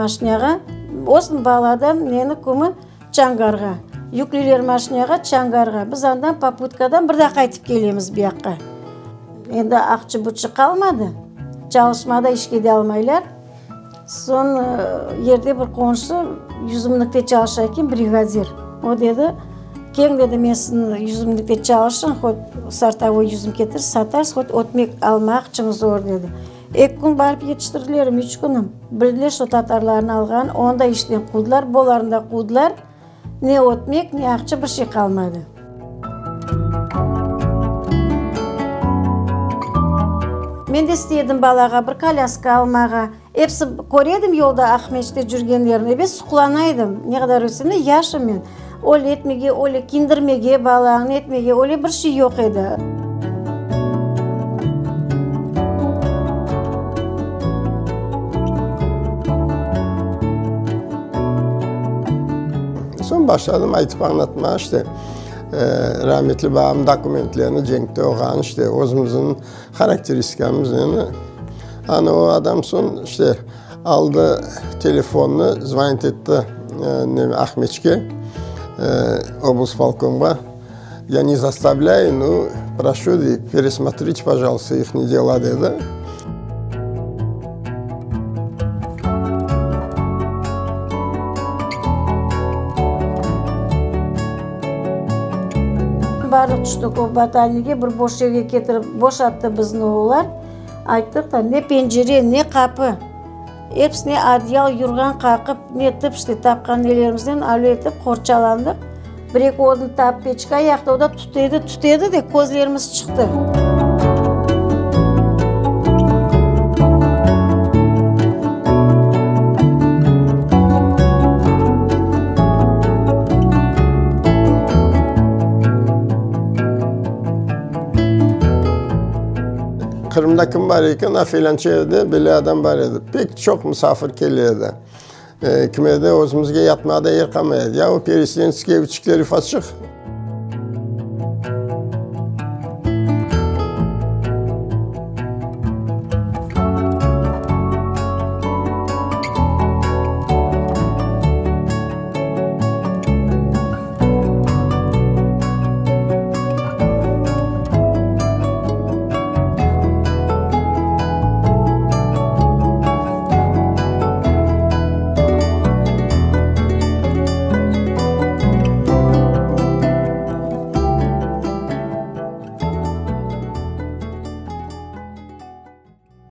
maşinağa, olsun baladan neni kümü Çangarğa. Yükleyler maşinağa Çangarğa. Biz andan poputkadan bir daa qaytıp kelemiz bu yaqqa. Endi aqçı-buçı qalmadı. Çalışmada işke de almaylar. Soñ yerde bir qonşu yüzümlikte çalışa eken, brigadir. O dedi, Keñ, dedi, men siziñ yüzümlikte çalışıñ, hot sortovoy yüzüm ketir, satarsız, hot ötmek almaq içün zor, dedi. Eki kün barıp yetiştirdilermi, üç künüm. Bildiler, şo tatarlarnı alğan, onı da işten quvdılar, bolarnı da quvdılar. Ne ötmek, ne aqça, bir şey qalmadı. Men de istey edim balağa bir kolâska almağa. Episi köre edim yolda Aqmescitte cürgenlerini, ebet suqlana edim. Ne qadar ölsem de, yaşım men. Öyle etmege, öyle kiyindirmege balañnı etmege, öyle bir şey yoq edi. Soñ başladım aytıp añlatmağa, işte, rahmetli babam dokumentlerini, cenkte olğanı, işte, özümizniñ harakteristikamıznı. Ana o adam soñ, işte, aldı telefonnı, zvonit etti Ahmeçke, oblspolkomğa. Ya ne zastavlâyu, no proşu, dey, peresmotrite, pojalısta, ihni dela, dedi. Barıq tüştik o batalnige, bir boş yerge ketirip boşattı bizni olar. Ayttıq da, ne pencere, ne qapı. Episine adyal, yurğan qaqıp, netip, işte, tapqan nelerimiznen öyle etip qorçalandıq. Bir-eki odun tapıp peçka yaqtıq, o da tütedi, tütedi de, közlerimiz çıqtı. Qırımda kim bar eken, a felânça evde böyle adam bar edi. Pek çoq musafir kele edi. Kimerde özümizge yatmağa da yer qalmay edi. Ya o pereselenskiy evçikler ufaçıq.